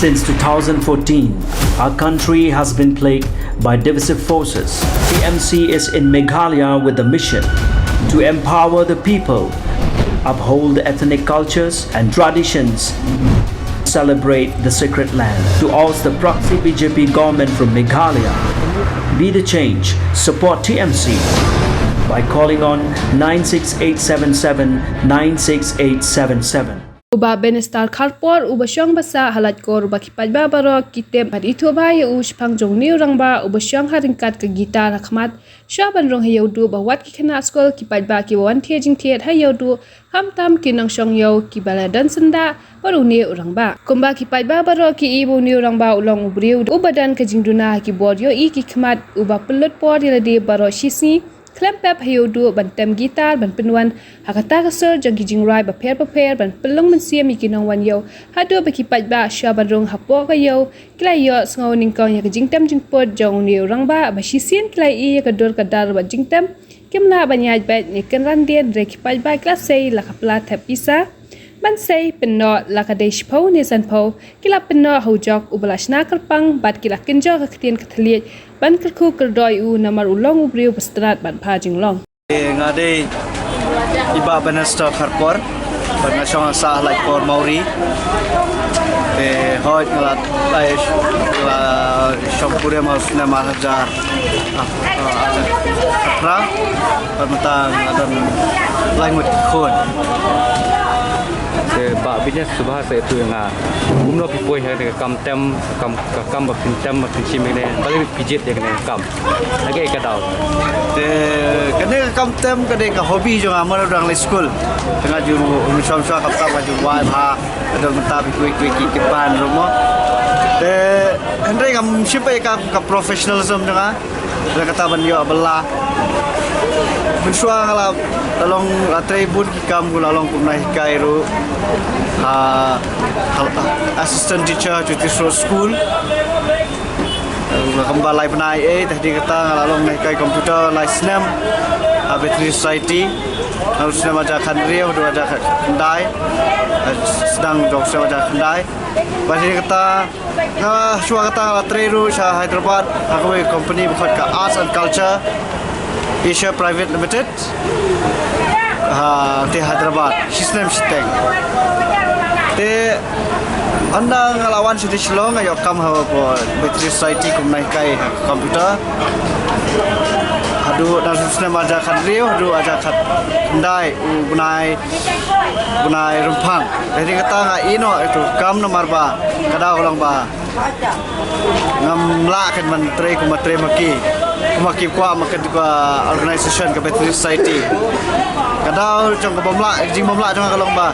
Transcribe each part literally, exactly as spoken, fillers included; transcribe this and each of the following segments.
Since two thousand fourteen, our country has been plagued by divisive forces. T M C is in Meghalaya with the mission to empower the people, uphold ethnic cultures and traditions, celebrate the sacred land. To oust the proxy B J P government from Meghalaya, be the change, support T M C by calling on nine six eight seven seven nine six eight seven seven. U Bah Bannister Kharpor, uba shong ba sah ha laitkor, uba ki paidbah baroh ki tip bad ithuh bha ïa u shaphang jong une u rangbah uba shong ha ryngkat ka guitar ha khmat, shwa ban rung ha Ïewduh, ba wat ki khynnah skul ki paidbah kiba wan thied jingthied ha Ïewduh, khamtam ki nongshong ïew kiba la don syndah bad une u rangbah. Kumba ki paidbah baroh ki i ba une u rangbah u long u briew uba don ka jingduna ha ki bor ïohi ki khmat, uba pynlut por ïa lade baroh shisngi khlem pep ha Ïewduh ban tem guitar ban pynwan ha kata ka sur jong ki jingrwai bapher bapher ban pynlong mynsiem ïa ki nongwan ïew, haduh ba ki paidbah shwa ban rung hapoh ka ïew ki la ïohsngew nyngkong ïa ka jingtem jingput jong une u rangbah, ba shisien ki la ïohi ïa ka dur ka dar bad jingtem. Kim lah ban ïaid beit ne kynran dien, hynrei ki paidbah ki la sei la ka pla thep pisa. Ban sei pynnoh la ka dei shiphew ne sanphew, ki la pynnoh ha u jok uba la shna kyrpang bad ki la kynjoh ka ktien ka thylliej ban kyrkhu kyrdoh ïa u namar u long u briew ba stad bad bha jinglong. Te nga dei i Bah Bannister Kharpor, bad nga shong sah ha laitkor Mawri. Te hooid nga la, la shong kurim ha u snem ar hajar arphew phra, bad mynta nga don lai ngut khun. Te Bah Bannister, sngewbha sa ïathuh ïa nga, kumno phi poi ha kane ka kam tem, ka kam, ka kam ba phin tem ba phin shim ïa kane, balei phi jied ïa kane ka kam? Ha kaei ka daw? Te kane ka kam tem ka dei ka hobby jong nga, mano dang leit skul. Te nga ju shong shong ka kam tem, nga ju wai bha, ka dang mynta phi kiwei kiwei ki, ki band ruh mo. Te hynrei ngam shim pat ïa ka, ka professionalism jong nga. Lada kata ban ïoh bylla. Mynshuwa nga la, la long, la trei bun ki kam, nga la long kum nonghikai ruh ha, ha, assistant teacher Jyoti Sroat School. Nga kumba lai bnai, eh, te hadien kata nga la long nonghikai computer lai snem ha Veterinary Society. Nga snem ar hajar khathynriew haduh ar hajar khatkhyndai. Sdang jong snem ar hajar khatkhyndai. Bad hadien kata, nga shuwa kata nga la trei ruh sha Hyderabad ha kawei ka company ba khot ka Arts and Culture Asia Private Limited. Ha, te Hyderabad, shisnem shiteng. Te ynda nga la wan sha Shillong, nga ïoh kam ha Veterinary Society kum nonghikai ha computer. Haduh na snem ar hajar khathynriew haduh ar hajar khatkhyndai, u bnai, bnai Rymphang. Te hadien kata nga ïeh noh ïa uto u kam namar ba ka daw ka long ba ngam lah kat ban trei kumba trei ma ki, kumba ki kwah ma ka, ka organization ka Veterinary Society. Ka daw jong ka bym lah, ka jingbymlah jong nga ka long ba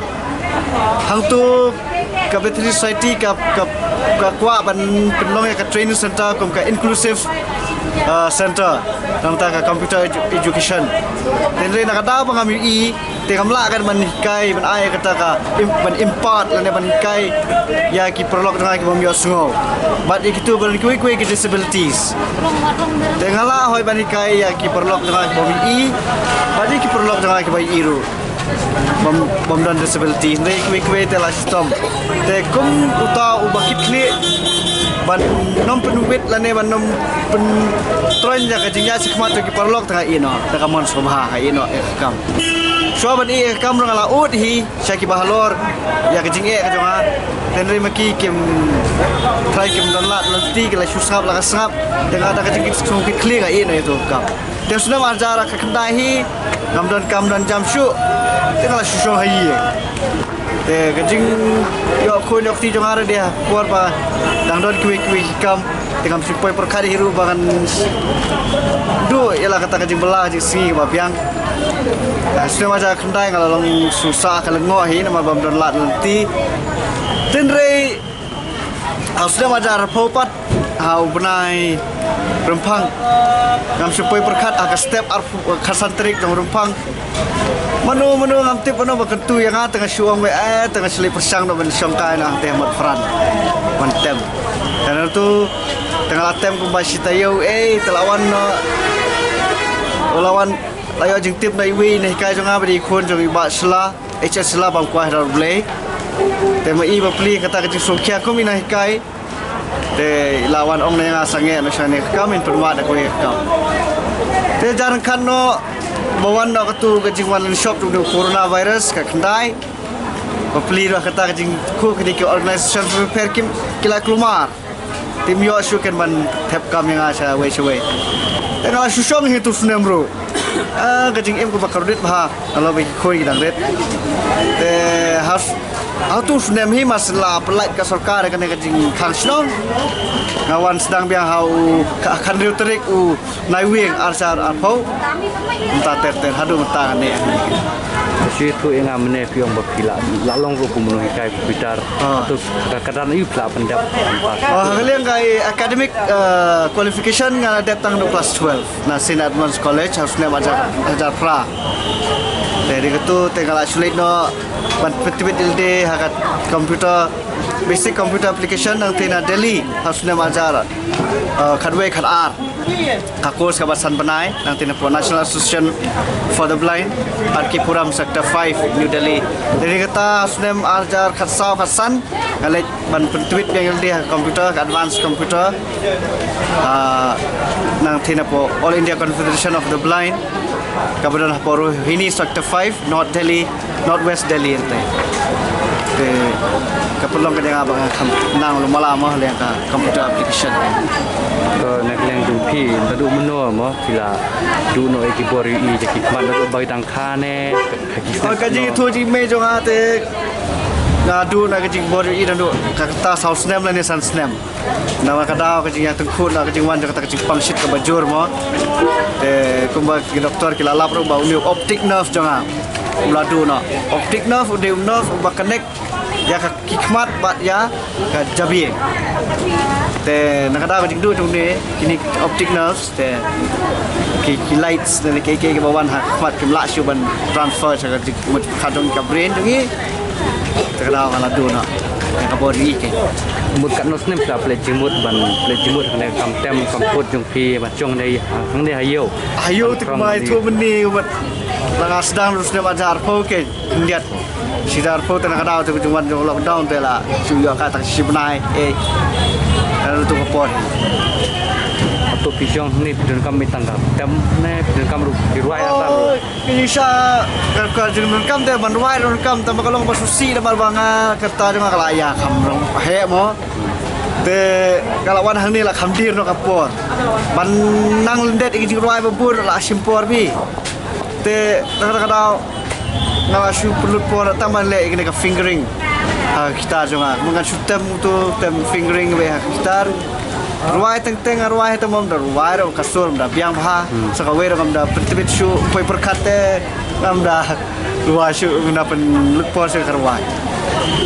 hangto ka Veterinary Society ka, ka, ka kwah ban pynlong ïa ka training center kum ka inclusive, uh, center, namar ka computer edu-, education. Te hynrei na ka daw ba ngam ïohi, te ngam lah kat ban hikai, ban ai kata ka im-, ban impart lane ban hikai ïa ki paralok jong nga ki bym ïohsngew, bad ïa kito ba don kiwei kiwei ki disabilities. Te nga lah hooid ban hikai ïa ki paralok jong nga ki bym ïohi bad ïa ki paralok jong nga ki ba ïohi ruh, bym, bym don disability. Hynrei kiwei kiwei te la shitom. Te kum uta uba kit khlieh ban nym pynwit lane ban nym pyntroiñ ïa ka jingïaid shakhmat jong ki paralok, te nga ïeh noh da ka mon sngewbha, nga ïeh noh ïa ka kam. Shuwa ban ïeh ïa ka kam ruh nga la ud hi sha kiba halor ïa ka jingeh ka jong nga. Te hynrei ma ki kim trai, kim don lad lynti, ki la shu sngap la ka sngap. Te nga da ka jingkit sngewkit khlieh nga ïeh noh ïa uto u kam. Te u snem ar hajar khatkhyndai hi ngam don kam don jam shuh. Te nga la shu shong ha ïing. Te ka jingïoh khun ïoh kti jong nga ruh dei ha por ba dang don kiwei kiwei ki kam. Te ngam shym poi pyrkhat hi ruh ba ngan duh ïa la kata ka jingbylla jingsngi kaba biang. Ha u snem ar hajar khatkhyndai nga la long sngewsih ka lyngngoh hi namar bym don lad lynti. Te hynrei ha u snem ar hajar arphew pat, ha u bnai Rymphang, ngam shym poi pyrkhat ha ka step arphew, khatsan tarik jong Rymphang. Mano mano ngam tip mano ba kyntu ïa nga, te nga shu ong wei, eh, te nga shu leit pyrshang noh ban shong kai noh hangtei ha Motphran ban tem. Te nangtu te nga la tem kumba shi taïew, eh, te la wan noh, la wan, la ïoh jingtip na iwei i nonghikai jong nga ba dei i khun jong i Bah Shylla, H S Shylla, bam kwah ïa U Blei. Te ma i ba pli kata ka jingsngewkhia kum i nonghikai. Te i la wan ong na nga sangeh noh shane ka kam, in pynwad da kawei ka kam. Te jar khan noh ba wan noh katu ka jingwan lynshop jong u coronavirus ka khyndai. Ba pli ruh kata ka jingkhuh kine ki organisation pher kim ki la kulmar. Te ym ïoh shuh ken ban thep kam ïa nga shawei shawei. Te nga la shu shong hi tu snem ruh. Ah, ka jingim kaba kordit bha. Nga la ba ki khoi ki dang rit. Te ha ha tu snem hi mas la pynlait ka sorkar kane ka jingkhang shnong. Nga wan sdang biang ha u ka khan riu tarik u Naiwieng ar hajar arphew. Mynta ter ter haduh mynta kane. Shi tu ïa nga mynne phi ong ba phi la la long ruh kum u nonghikai computer. Ah. Tu ka ka dan ïa phi la pyndep. Ah, ha ka liang ka academic, ah, qualification nga la dep tang haduh class twelve na Saint Edmund's College ha u snem hajar hajar phra. Te dei katu te nga la shu leit noh ban pyntbit ïalade ha ka computer, basic computer application nangta na Delhi ha u snem hajar, ah, khatwei khatar. Ka course kaba san bnai nangta na pdeng National Association for the Blind, R K Puram, Sector five, New Delhi. Te dei kata ha u snem hajar khatsaw khatsan nga leit ban pyntbit biang ïalade ha computer, ka advanced computer. Ah, nangta na pdeng All India Confederation of the Blind. Kaba don hapoh Rohini Sector five, North Delhi, North West Delhi ente. Te ka pynlong ka jaka ba nga kham nang lum mala mo leng ka computer application. To na ka liang jong phi, naduh mynno mo phi la duh noh ïa ki bor ïohi jong ki khmat naduh ba dang kha ne ka ki. Oh, ka jingïathuh jingmih jong nga te nga duh na ka jingbor ïohi naduh ka kata saw snem lane san snem. Namar ka daw ka jingïatyngkhuh na ka jingwan jong kata ka jingpang shit kaba jur mo. Te kumba ki doktor ki la lap ruh ba une u optic nerve jong nga u la duh noh. Optic nerve u dei u nerve uba connect ïa ka ki khmat bad ïa ka jabieng. Te na ka daw ka jingduh jong une kine optic nerves te ki, ki lights ne ki, ki, kiba wan ha ka khmat kim lah shuh ban transfer sha ka jingmut ka jong ka brain jong ngi. Te ka daw ka la duh noh ïa ka bor ïohi. Mut katno snem phi la pynleit jingmut ban pynleit jingmut hangne kam tem kam put jong phi ban shong ne hangne ha ïew? Ha ïew te kumba ïathuh mynne, wat la nga sdang ruh snem hajar arphew ke. Khyndiat shi hajar arphew te na ka daw te ka jingwan jong lockdown te la shu ïoh ka tang shi bnai. Eh, ka la tu ka por. Hato phi shong hangne phi donkam tang ka tem ne phi donkam ruh ki rwai ata ruh? Ki sha ka, ka jingdonkam te ban rwai donkam, tang ba ka long ba sngewsih namar ba nga ka rta jong nga ka la ïa kham rong heh mo. Te ka la wan hangne la kham dier noh ka por ban nang lyndet ïa ki jingrwai ba bun la shim por bha. Te na ka daw nga la shu pynlut por tang ban leh ïa kane ka fingering ha ka guitar jong nga. Kumba ngan shu tem uto, tem fingering beit ha ka guitar. Rwai teng teng nga rwai, te ym da rwai ruh ka sur ym da biang bha. Hmm. Sa kawei ruh ngam da pyntbit shuh, poi pyrkhat te ngam da rwai shuh, ngam da pynlut por shuh ka rwai.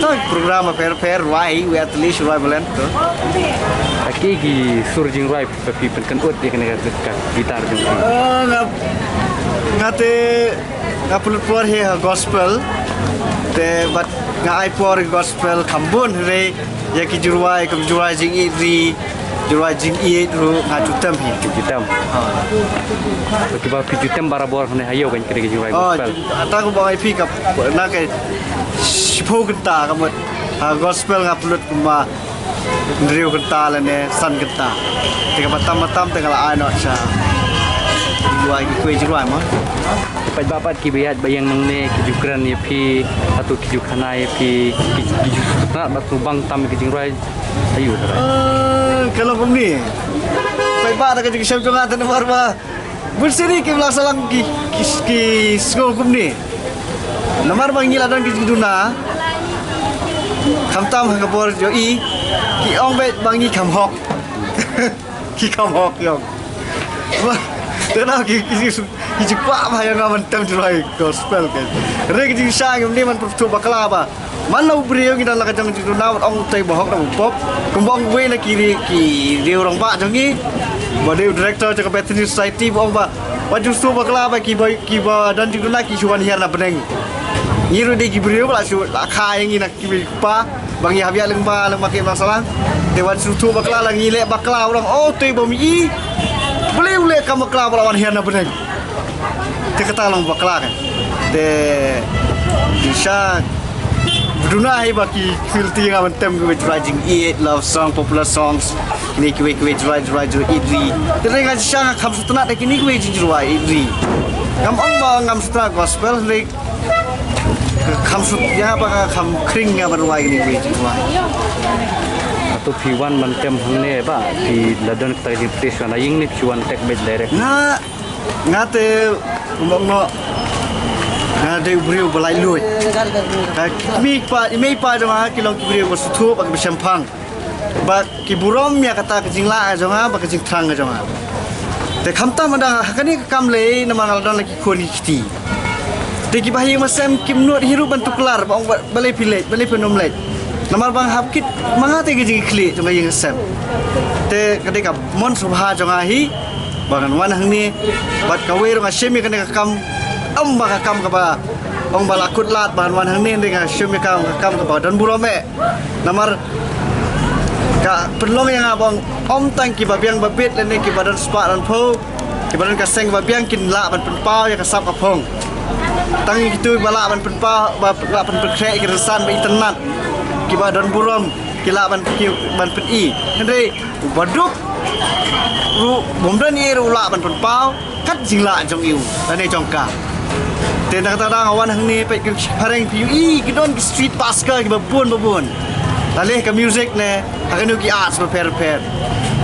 To program pher pher rwai, wei at least rwai balen to. Ki ki sur jingrwai ba phi pynkynmaw ïa kane ka, ka guitar jong phi? Eh, nga, nga te nga pynlut por hi ha gospel. Te bad nga ai por gospel kham bun hynrei ïa ki jingrwai kum jingrwai jingïeit ri, jingrwai jingïeit ruh nga ju tem hi. Ju tem. Ha. Ba kiba phi ju tem barabor hangne ha ïew kan kane ka jingrwai gospel. Oh, ata kumba nga ai phi ka na ka shiphew kynta ka mut. Ha gospel nga pynlut kumba hynriew kynta lane san kynta. Te kaba tam ba tam te nga la ai noh sha jingrwai, kiwei jingrwai mo. Pat ba pat kiba ïaid ba ïeng nangne ki ju kren ïa phi, hato ki ju khana ïa phi, ki, ki ju sngewtynnat bad sngewbang tam ki jingrwai. Aïu te. Ah, ka long kumne. Pat ba da ka jingshem jong nga te namar ba bun sien kim la sah lang ki, ki, ki sngew kumne. Namar ba ngi la don ki jingduna. Khamtam ha ka bor jong i ki ong beit ba ngi kham hok. Ki kham hok ïong. Te na ki, ki, ki, ki jingkwah ba ïa nga ban tem jingrwai gospel ke. Re ki jingshisha ngim dei ban pyrthuh bakla ba man la u briew ngi don la ka jong jingduna, wat ong utei ba hok na u pop. Kumba ong uwei na ki ri, ki riew rangbah jong ngi, ba dei u director jong ka Bethany Society, ba ong ba wat ju sngewthuh bakla ba kiba, kiba don jingduna ki shu wan hiar na bneng. Ngi ruh dei ki briew ba la shu la kha ïa ngi na ki kpa ba ngi hap ïaid lyngba lyngba ki ba sala. Te wat sngewthuh bakla, la ngi leh bakla, u ong, oh, utei bym i. Balei u leh kam bakla ba la wan hiar na bneng? Te kata long bakla kan. Te shisha Duna hi ba ki feel ti nga ban tem kiwei jrwai jingïeit, love song, popular songs. Kine kiwei kiwei jrwai jrwai jrwai ïeit ri. Te nga shisha nga kham sngewtynnat da kine kiwei jingjrwai ïeit ri. Ngam ong ba ngam sngewtynnat gospel, like, kham sngewtynnat ba nga kham khring nga ban rwai kine kiwei jingjrwai. Hato phi wan ban tem hangne ba phi la don kata ka jingpyrshah na ïing ne phi wan tek beit direct? Nga Nga te, kumba ong, nga dei u briew ba laitluid. Ka kmie pa, i mei pa jong nga ki long ki briew ba sngewthuh bad ki ba shemphang. Ba ki burom ïa kata ka jinglah ka jong nga bad ka jingthrang ka jong nga. Te khamtam da ha kane ka kam lei namar nga la don la ki khun ki kti. Te ki ba ha ïing ba sem kim nud hi ruh ban tuklar ba ong ba balei phi leit, balei phin ym leit. Namar ba nga hap kit ma nga te ka jingkhlieh jong ka ïing ka sem. Te ka dei ka mon sngewbha jong nga hi ba ngan wan hangne bad kawei ruh nga shim ïa kane ka kam, ym ba ka kam kaba ong ba la kut lad ba ngan wan hangne, hynrei nga shim ïa ka kam, ka kam kaba don burom eh. Namar ka pynlong ïa nga ba ong ym tang kiba biang ba bit lane kiba don spah don phew, kiba don ka seng ba biang kin lah ban pynpaw ïa ka sap ka phong. Tang ïa kitu ba lah ban pynpaw, ba lah ban pynkhreh ïa ki rynsan ba itynnat, kiba don burom ki lah ban, ki ban pyni. Hynrei u baduk ruh bym don ei ruh u lah ban pynpaw kat jinglah jong u lane jong ka. Te na kata da nga wan hangne peit ki phareng phi ïohi ki don ki street busker kiba bun ba bun. La leh ka music ne ha kano ki arts bapher bapher.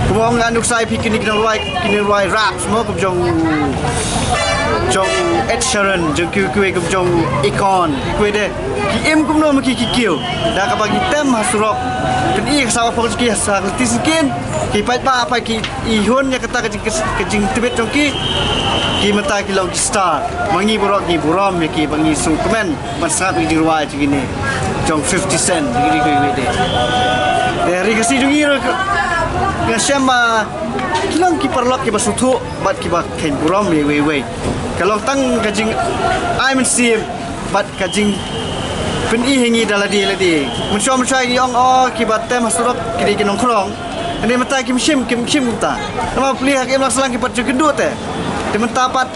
Kumba ong nga nuksa ïa phi kine ki nongrwai, ki nongrwai rap mo kum jong, jong Ed Sheeran, jong kiwei kiwei kum jong Akon, kiwei de ki im kumno ma ki ki kiew. Da kaba ki tem ha surok, pyni ka sap ka phong ki ha ka lynti syngkien, ki paidbah pat ki ihun ïa kata ka jing, ka jingtbit jong ki. Ki mynta ki long ki star. Ma ngi baroh ngi burom ïa ki ba ngi sngewkmen ban sngap ïa ki jingrwai jong kine jong fifty Cent, jong kine kiwei kiwei de. Te ha ri Khasi jong ngi ruh nga shem ba ki long ki paralok kiba sngewthuh bad kiba kheiñ burom ïa iwei iwei. Ka long tang ka jingai mynsiem bad ka jingpyni ha ngi da lade lade. Mynshuwa mynshuwa ngi ong, oh, kiba tem ha surok ki dei ki nongkhrong. Hynrei mynta kim shim, kim shim kumta. Namar plie ha ka imlang sahlang ki pat ju kynduh te. Te mynta pat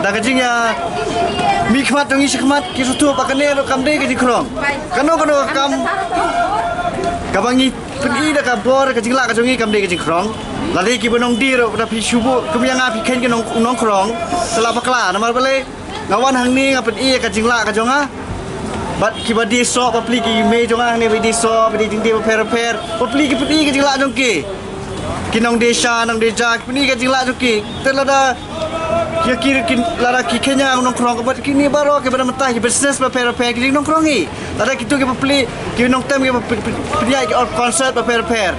da ka jingïamihkhmat jong ngi shakhmat ki sngewthuh ba kane ruh kam dei ka jingkhrong. Kano kano ka kam kaba ngi pyni da ka bor ka jinglah ka jong ngi kam dei ka jingkhrong. Lada kiba nongdie ruh da phi shu buh kum ïa nga phi kheiñ ki nong, nongkhrong, te la bakla. Namar balei? Nga wan hangne nga pyni ïa ka jinglah ka jong nga. Bad kiba die soh bapli ki mei jong nga hangne ba die soh, ba die jingdie bapher bapher, bapli ki pyni ka jinglah jong ki. Ki nongdie sha nongdie ja ki pyni ka jinglah jong ki. Te lada ïa ki, ki lada ki kheiñ ïa nga nongkhrong, bad kine baroh kiba da mynta ki business bapher bapher ki dei nongkhrong hi. Lada kitu kiba plie, ki nongtem kiba plie, plie ki or concert bapher bapher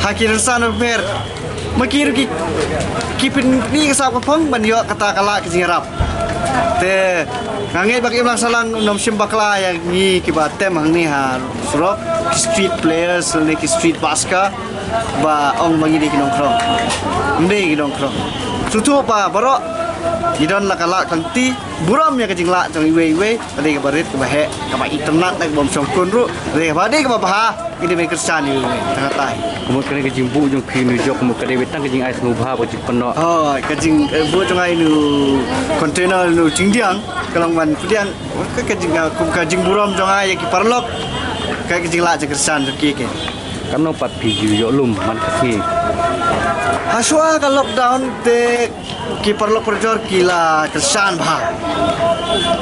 ha ki rynsan bapher. Ma ki ruh ki, ki pyni ka sap ka phong ban ïoh kata ka lah ka jingïarap. Te nga ngeit ba ka imlang sahlang ym shym bakla ïa ngi kiba tem hangne ha surok, ki street players ne ki street busker, ba ong ba ngi dei ki nongkhrong. Ym dei ki nongkhrong. Sngewthuh ba baroh ngi don la ka lah ka lynti, burom ïa ka jinglah jong iwei iwei. Ka dei kaba rit kaba heh, kaba itynnat na kaba ym shongkun ruh. Ka dei kaba, dei kaba bha. Ngi dei ban kyrshan ïa u, tang katta hi. Ka mut kane ka jingbuh jong phi nu jok, ka mut ka dei beit tang ka jingai sngewbha bad jingpynnoh? Oh, ka jing, eh, buh jong nga ïa u container, ïa u jingdiang, ka long ban pdiang. Ka, ka jing, ka, kum ka jingburom jong nga ïa ki paralok. Ka, ka jinglah jingkyrshan jong ki, ki. Katno pat phi ju ïoh lum man ka sngi? Hashuwa ka lockdown te ki paralok parajor ki la kyrshan bha.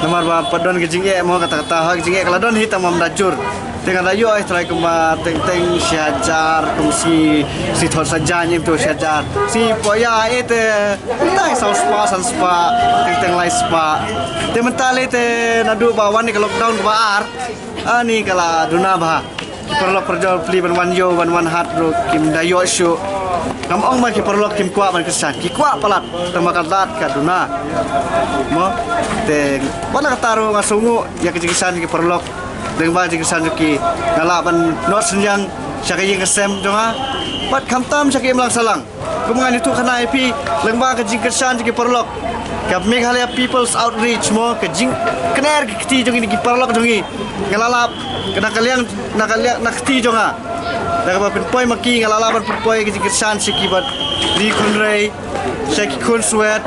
Namar ba pat don ka jingeh mo, kata kata ha ka jingeh ka la don hi tang ba ym da jur. Te nga da ïoh ai trai kumba teng teng shi hajar, kum sngi, sngi thon sa jan ïa to shi hajar. Sngi poi ïa e te teng saw spah san spah, teng teng lai spah. Te mynta lei te naduh ba wan ïa ka lockdown kaba ar, ani ka la duna bha. Ki paralok parajor pli ban wan ïew ban wan hat ruh kim da ïoh shuh. Ngam ong ba ki paralok kim kwah ban kyrshan, ki kwah palat, tang ba ka lad ka duna. Mo, te ba la katta ruh nga sngewnguh ïa ka jingkyrshan ki paralok. Lyngba ka jingkyrshan jong ki nga lah ban noh synñiang sha ka ïing ka sem jong nga bad khamtam sha ka imlang sahlang. Kum ngan ïathuh khana ïa phi, lyngba ka jingkyrshan jong ki paralok, ka Meghalaya People's Outreach mo, ka jingkner ki kti jong ngi, ki paralok jong ngi, nga la lap na ka liang, na ka liang, na ka kti jong nga. Da kaba pynpoi ma ki, nga la lap ban pynpoi ka jingkyrshan sha ki bad ri khun rei, sha ki khun swet,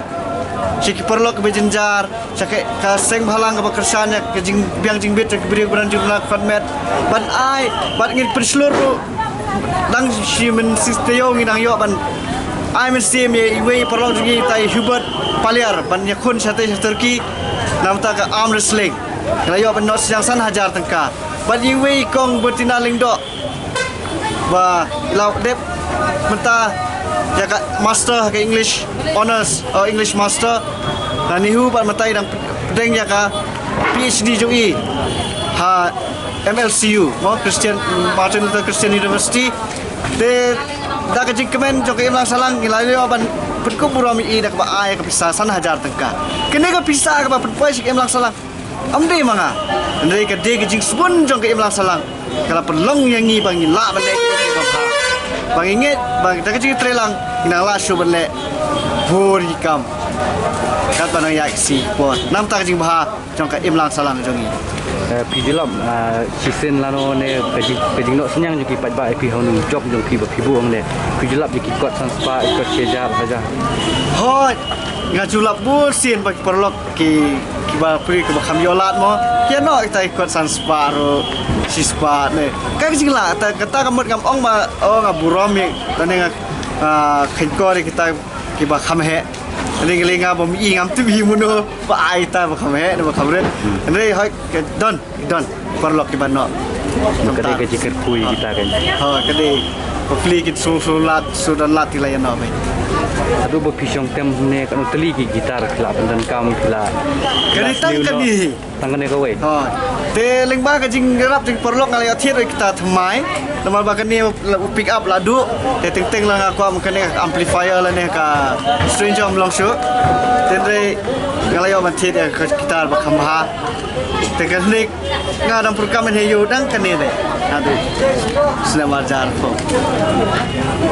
sha ki paralok kiba jynjar, Ka, ka seng bhalang kaba kyrshan ïa ka jingbiang jingbit jong ki briew ba don jingduna ka met. Ban ai, ban ngin pynshlur ruh. Dang shi mynsiem taïew ngi dang ïoh ban ai mynsiem ïa iwei i paralok jong ngi, utai i Hubert Paliar, ban ïakhun shatei sha Turkey namar ka arm wrestling. Ngi la ïoh ban noh synñiang san hajar tyngka. Ban iwei i kong Bertina Lyngdoh, ba i la dep mynta ïa ka master ha ka English honours, oh, English master. Na NEHU, bad mynta i dang pdeng ïa ka PhD jong i ha MLCU, mo, Christian, Martin Luther Christian University. Te da ka jingkmen jong ka Imlang Sahlang ngi la ïoh ban pynkup burom ïa i da kaba ai ka pisa san hajar tyngka. Kane ka pisa kaba pynpoi sha ka Imlang Sahlang ym dei ma nga. Hynrei ka dei ka jingsbun jong ka Imlang Sahlang. Ka la pynlong ïa ngi ba ngi lah ban leh ki kam ha. Ba ngi ngeit ba da ka jingtreilang ngi nang lah shuh ban leh bun ki kam. Katba nang ïaid ka sngi ka por. Namar ka jingbha jong ka Imlang Sahlang jong ngi. Eh, phi ju lap, ah, shisien lano ne ka jing, ka jingnoh synñiang jong ki paidbah ïa phi ha u jop jong phi ba phi buh hangne. Phi ju lap ïa ki kot san spah, ki kot shi hajar, hajar. Hooid, nga ju lap bun sien ba ki paralok ki, kiba phi, kiba kham ïoh lad mo. Ki ïa noh kita ki kot san spah ruh, shi spah ne. Ka jinglah, ta, kata ka mut ngam ong ba, oh, nga burom ïa, lane nga, ah, khein kor ïa kita kiba kham heh. Lane nga, lane nga bym i, ngam tip hi mano ba ai ta ba kham heh ne ba kham rit. Hynrei hooid ka don, don paralok kiba noh. Ka dei ka jingkyrkhu ïa kita kan. Ha, ka dei. Hopefully kin shu, shu lad, shu don lad ki la ïa noh beit. Haduh ba phi shong tem ne, katno tylli ki guitar phi la pyndonkam, phi la. Ka dei tang kane hi. Tang kane kawei. Ha. Te lyngba ka jingïarap jong ki paralok nga la ïoh thied ïa kita thymmai. Namar ba kane u pick up la duh. Te teng teng la nga kwah ba kane ka amplifier lane ka stranger ym long shuh. Te hynrei nga la ïoh ban thied ïa ka guitar ba kham bha. Te kane nga dang pyrkhat mynne ïoh dang kane ne. Haduh snem ar hajar arphew.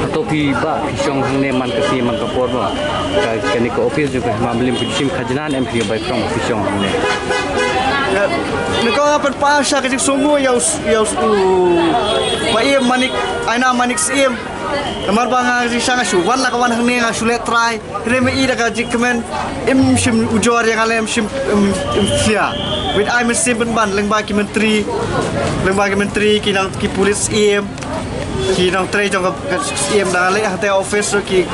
Hato phi bah phi shong hangne man ka sngi man ka por mo? Ka, kane ka office jong ka Hima Mylliem ka ju shim khajna ne em phi ïoh bai prong phi shong hangne? Nyngkong nga pynpaw sha ka jingsngewnguh ïa u, ïa u, u Bah Ïem Manik, Aina Manik Syiem. Namar ba nga jingshisha nga shu wan la ka wan hangne nga shu leh trai. Hynrei ma i da ka jingkmen, im shym ujor ïa nga lem, im shym, im, im fia. Wit ai mynsiem pynban lyngba ki myntri, lyngba ki myntri, ki nang, ki pulit Syiem, ki nongtrei jong ka, ka Syiem, da nga leit hangtei office ruh ki,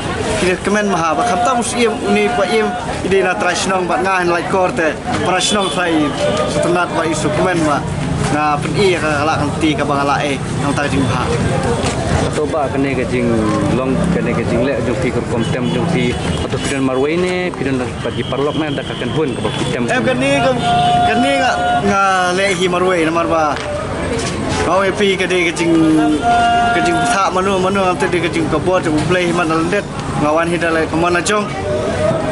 ki kmen ma ha ba khamtam u Syiem, une Bah Ïem i dei na trai shnong bad nga hynlait kor te para shnong trai sngewtynnat ba i sngewkmen ba nga pyni ïa ka lad ka lynti kaba nga lah eh. Nangta ka jingbha. Hato bah kane ka jinglong, kane ka jingleh jong phi, ka rukom tem jong phi, hato phi don marwei ne phi don bad ki paralok ne da ka kynhun kaba phi tem? Em, kane ka, kane nga, nga leh hi marwei namar ba nga ong ïa phi ka dei ka jing, ka jingbthah mano mano, ngam tip, dei ka jing, ka bor jong U Blei hi man la lyndet. Nga wan hi da leh ka mon la jong.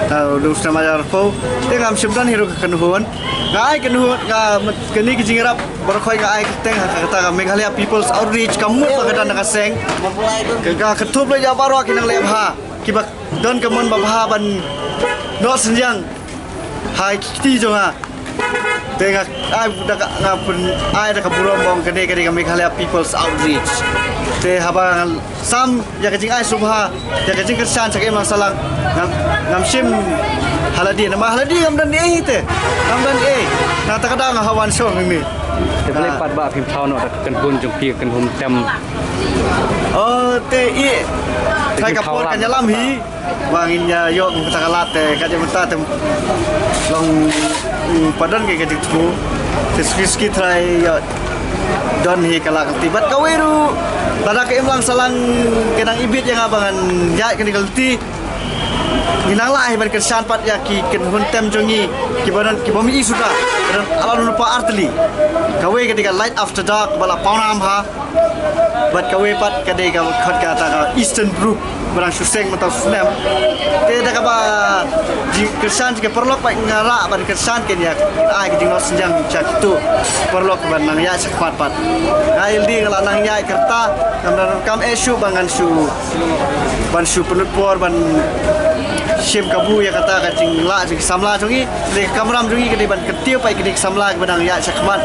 Ta u snem ar hajar arphew te ngam shym don hi ruh ka kynhun. Nga ai kynhun, nga, kane ka jingïarap baroh khoit nga ai kyrteng ha kata ka Meghalaya People's Outreach, ka mut ba ka don da ka seng. Ka, ka kynthup leh ïa baroh ki nongleh bha kiba don ka mon ba bha ban noh synñiang ha ki kti jong nga. Te nga ai da ka, nga pyn ai da ka burom ba ong kane, kane ka Meghalaya People's Outreach. Te haba nga sam ïa ka jingai sngewbha ïa ka jingkyrshan sha ka Imlang Sahlang, ngam, ngam shim ha lade, namar ha lade ngam don ei te, ngam don ei. Nangta ka daw nga hap wan shong hangne. Te balei pat bah phim thaw noh da ka kynhun jong phi, ka kynhun tem? Oh, te i, te trai ka por kan ïalam hi ba ngin ïa ïoh kum kata ka lad, te ka jingmynta te long, mm, pat don ka jingthmu. Te suki suki trai ïa don hi ka lad ka lynti. Bad kawei ruh, lada ka Imlang Sahlang ka dang ibit ïa nga ba ngan ïaid kane ka lynti, ngi nang lah hi ban kyrshan pat ïa ki kynhun tem jong ngi kiba don, kiba mih suda, kiba don ala lypa artylli. Kawei ka dei ka Light After Dark ba la pawnam ha. Bad kawei pat ka dei ka khot kata ka Eastern Brook ba dang shu seng mynta u snem. Te da kaba jingkyrshan jong ki paralok pat nga lah ban kyrshan kin ïa ai ka jingnoh synñiang sha kito ki paralok ba nang ïaid sha khmat pat. Nga ïa lade nga la nang ïaid kyrta, ngam da donkam eh shuh ba ngan shu, ban shu pynlut por ban shim kabu ïa kata ka jinglah jong ki samla jong ngi. Te ka kamram jong ngi ka dei ban kyntiew pat ïa kine ki samla kiba dang ïaid sha khmat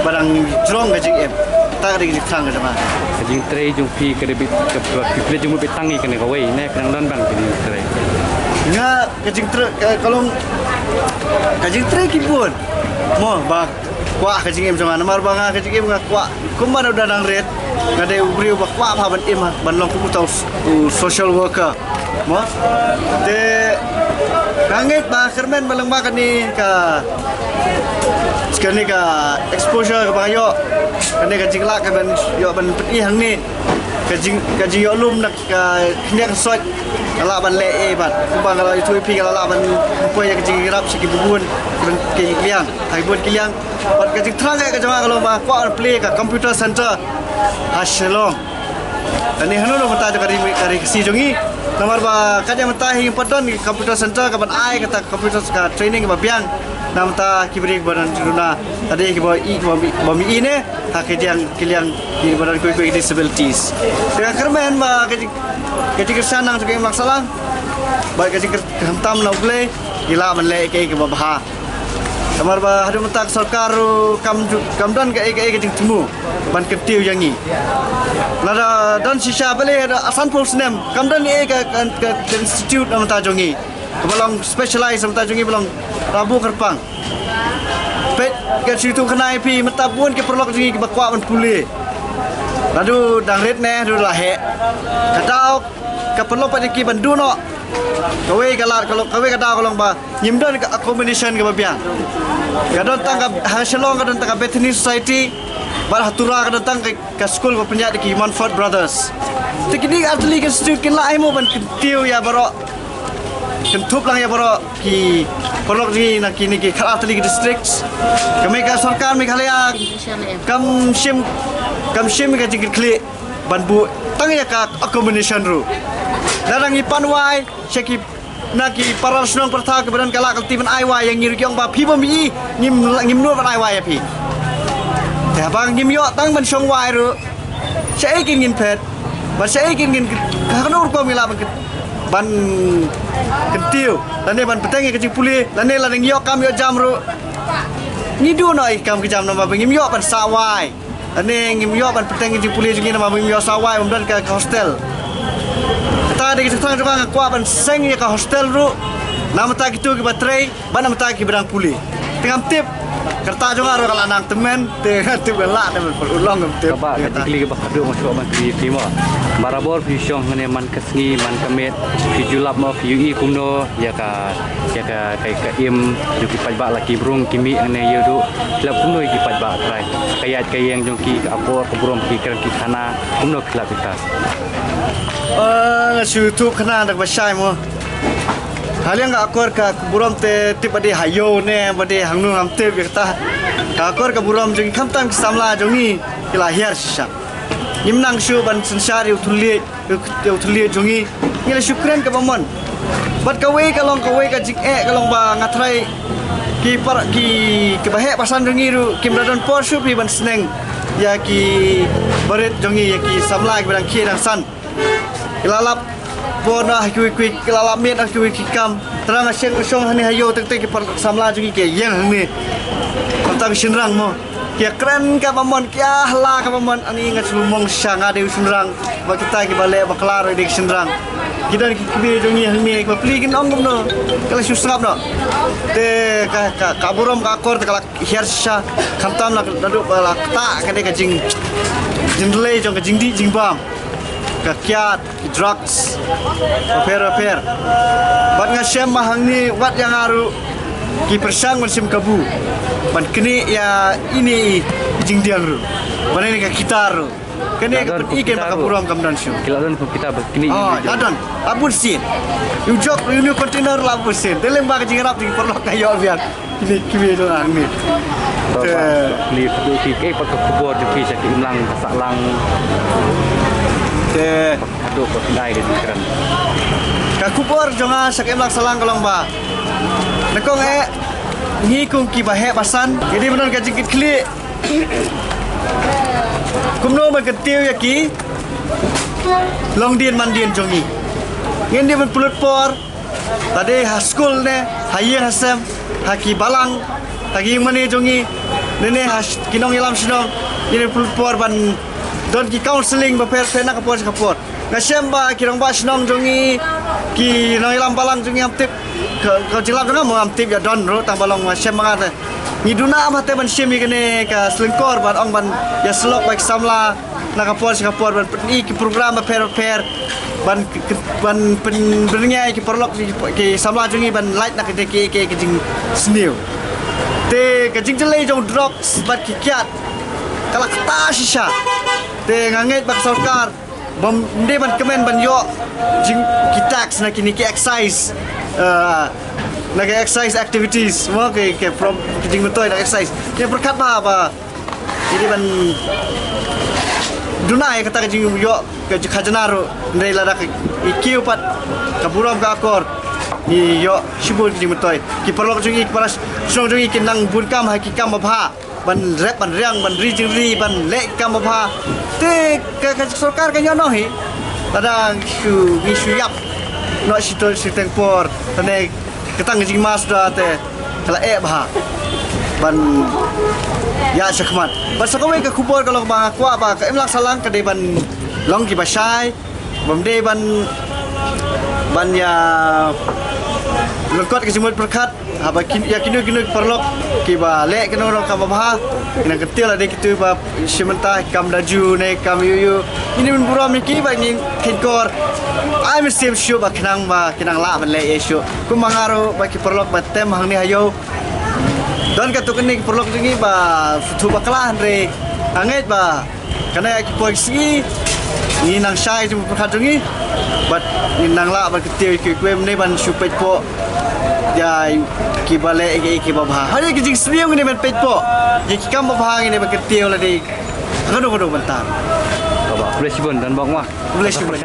ba dang jrong ka jingim. Kata ka dei ka jingthrang ka jong nga. Ka jingtrei jong phi ka dei beit, ka, ka, phi pynleit jingmut beit tang ïa kane kawei ne ka dang don ban ka jingtrei? Nga, ka jingtrei ka, ka long Ka jingtrei ki bun. Mo ba kwah ka jingim jong nga, namar ba nga ka jingim nga kwah kumba u da nang rit. Nga dei u briew ba kwah bha ban im, ban long kum uta u s-, u social worker. Mo. Te ka ngeit ba kyrmen ba lyngba kane ka, kane ka exposure kaba nga ïoh, kane ka jinglah kaban ïoh ban pyni hangne, ka jing, ka jingïoh lum na ka khyndiat ka soit, nga lah ban leh ei bad kumba nga la ïathuh ïa phi, nga la lah ban poi ïa ka jingïarap sha kiba bun, kiba ki liang, ha kiba bun ki liang. Bad ka jingthrang eh ka jong nga ka long ba kwah ban plie ka computer center ha Shillong. Kane hano hano mynta jong ka ri, ka ri Khasi jong ngi. Namar ba ka jong mynta hi pat don computer center kaban ai kata computer ka training kaba biang na bynta ki briew kiba don jingduna. Ka dei kiba i, kiba mi, kiba mi i ne ha ki liang, ki liang kiba don kiwei kiwei disabilities. Te nga kyrmen ba ka jing, ka jingkyrshan na jong ka imlang sahlang bad ka jingkyr, khamtam na U Blei, ngi lah ban leh kaei kaba bha. Namar ba haduh mynta ka sorkar ruh kam ju, kam don kaei kaei ka jingthmu ban kyntiew ïa ngi. Lada don shisha balei haduh arphew snem kam don ei ka, ka, ka, ka institute na bynta jong ngi kaba long specialize na bynta jong ngi ba long rabu kyrpang. Peit ka shu tu khnai phi mynta bun ki paralok jong ngi kiba kwah ban pule. Naduh dang rit ne haduh la heh. Ka daw ka paralok pat ki ban duh noh. Kawei ka lad, ka long, kawei ka daw ka long ba ngim don ka accommodation kaba biang. Ka don tang ka, ha Shillong ka don tang ka Bethany Society, bad ha Tura ka don tang ka, ka skul ba pynïaid da ki Montfort Brothers. Te kine ki artylli ki institute kin lah ei mo ban kyntiew ïa baroh, kynthup lang ïa baroh ki paralok jong ngi na kine ki khat artylli ki districts. Ka mei ka sorkar Meghalaya kam shim, kam shim ka jingkitkhlieh ban buh tang ïa ka accommodation ruh. Lada ngi pan wai sha ki, na ki para shnong para thaw kiba don ka lad ka lynti ban ai wai ïa ngi ruh ki ong ba phi bym i, ngim, ngim nud ban ai wai ïa phi. Te haba ngim ïoh tang ban shong wai ruh, shaei kin ngin phet? Bad shaei kin ngin, ha kano rukom ngi lah ban kynt-, ban kyntiew lane ban bteng ïa ka jingpule, lane lada ngi ïoh kam ïoh jam ruh ngi duh noh ïa ki kam ki jam namar ba ngim ïoh ban sah wai. Lane ngim ïoh ban bteng ïa ka jingpule jong ngi namar ba ngim ïoh sah wai, bym don ka, ka hostel. Kata dei ka jingthrang jong nga, nga kwah ban seng ïa ka hostel ruh na bynta kito kiba trei bad na bynta kiba dang pule. Te ngam tip, ka rta jong nga ruh ka la nang tymmen, te ngam tip ka lah ne ban pynlong, ngam tip. Kaba ka jingkylli kaba khatduh nga shu ban kylli ïa phi mo. Barabor phi shong hangne man ka sngi man ka miet, phi ju lap mo, phi ïohi kumno ïa ka, ïa ka, ka, ka im jong ki paidbah, la ki brung ki mih hangne ïa u duh, phi lap kumno ïa ki paidbah trai, ka ïaid ka ïeng jong ki, ka akor ka burom, ki kren ki khana, kumno phi lap ïa ka? Ah, nga shu ïathuh khana da kaba shai mo. Haliang ka akor ka burom te tip ba dei ha ïew ne ba dei hangno ngam tip ïa kata. Ka akor ka burom jong ngi khamtam ki samla jong ngi ki la hiar shisha. Ngim nang shuh ban synshar ïa u thylliej, ïa u thylliej jong ngi. Ngi la shu kren kaba mon. Bad kawei ka long, kawei ka jingeh ka long ba nga tharai ki para, ki, kiba heh basan jong ngi ruh kim da don por shuh phi ban sneng ïa ki barit jong ngi, ïa ki samla kiba dang khie dang san. Ki la lap por na ha kiwei kiwei, ki la lap miet na ha kiwei ki kam. Tang nga shong, shong hangne ha ïew, teng teng ki para samla jong ngi ki ïeng hangne. Khamtam ki shynrang mo, ki kren kaba mon, ki ïa hala kaba mon. Ani nga shu mong sha nga dei u shynrang, ba kita kiba leh bakla ruh dei ki shynrang. Ki don ki kmie jong ngi hangne kiba plie, kin ong kumno? Ka la shu sngap noh. Te ka, ka, ka burom ka akor te ka la hiar shisha. Khamtam la, naduh ba la ktah ka dei ka jing, jingdei jong ka jingdih jingbam, ka kiad, ki drugs bapher bapher. Bad nga shem ba hangne wat ïa nga ruh ki pyrshang ban shim kabu ban knieh ïa ine i jingdiang ruh, ban ine ka kitar ruh. Kane ka pyni ka ba ka burom kam don shuh. Ki la don kum kita ba knieh. Oh, la don. La bun sien. U jok, u container la bun sien. Te lem ba ka jingïarap jong ki paralok ka ïoh biang. Kine kiwei jong nga hangne. Te kine kiwei, kaei pat ka khubor jong phi sha ka imlang ka sahlang? Te haduh ba phi dei ka jingkren. Ka khubor jong nga sha ka imlang sahlang ka long ba, nyngkong eh, ngi kum kiba heh basan ngi dei ban don ka jingkitkhlieh kumno ban kyntiew ïa ki longdien mandien jong ngi. Ngin dei ban pynlut por, lada ha skul ne ha ïing ha sem, ha ki balang, ha ki ïing mane jong ngi, ne ne ha sh-, ki nongïalam shnong, ngin dei ban pynlut por ban don ki counselling bapher bapher na ka por sha ka por. Nga shem ba ki rangbah shnong jong ngi, ki nongïalam balang jong ngi, ngam tip Ka, ka jinglap jong nga mo ngam tip ïa don ruh tang ba long ma shem ma nga te. Ngi duna ma te ban shim ïa kane ka slingkor ban ong ban ïa slok ba ki samla na ka por sha ka por ban pyni ki program bapher bapher ban ban pynbyrngia ki paralok ki, ki samla jong ngi ban lait na ka dei ki ki ki jingsniew. Te ka jingjyllei jong drugs bad ki kiad ka la kata shisha. Te nga ngeit ba ka sorkar bym dei ban kmen ban ïoh jing ki tax na kine ki excise, eh, na ki excise activities mo ki ki prom ki jingmyntoi na excise. Ki pyrkhat ba ba ki dei ban duna ïa kata ka jingïoh ka khajna ruh. Ndei lada ka i kiew pat ka burom ka akor i ïoh shibun ki jingmyntoi. Ki paralok jong i ki para shnong jong i ki nang bun kam ha ki kam ba bha. Ban rep ban riang ban ri jingri ban leh kam ba bha. Te ka, ka sorkar ka ñion noh hi. Lada shu ngi shu ïap noh shi tol shi teng por tane ka tang jingma suda te ka la eh bha ban ïa shakhmat. Ban sa kawei ka khubor ka long ba nga kwah ba ka imlang sahlang ka dei ban long ki ba shai. Bym dei ban ban ïa lyngkot ka jingmut pyrkhat haba kin ïa kino kino ki paralok kiba leh kino kino kam ba bha. Ina ka tiel ade kitu ba shimenta kam da ju ne kam yu yu. Ini men burom ni ki ba ni kinkor. Ai men sim shu ba khnang ba khnang la ban leh ïa shu. Kum ma nga ruh ba ki paralok ba tem hangne ha ïew. Don ka tu kane ki paralok jong ngi ba thu ba kla hynrei. Angeit ba Kane ki poi sngi ngi nang shai jong pyrkhat jong ngi. Bad ngi nang lah bad ki tiew ki kwem ne ban shu peit po. Ïa ki ba leh ki ki ba bha. Hari ki jingsniew ngi ne ban peit po. Ïa ki kam ba bha ngi ne ban ki tiew la dei. Kano kano ban tan. Ba ba. Khublei shibun don bok ma. Khublei shibun.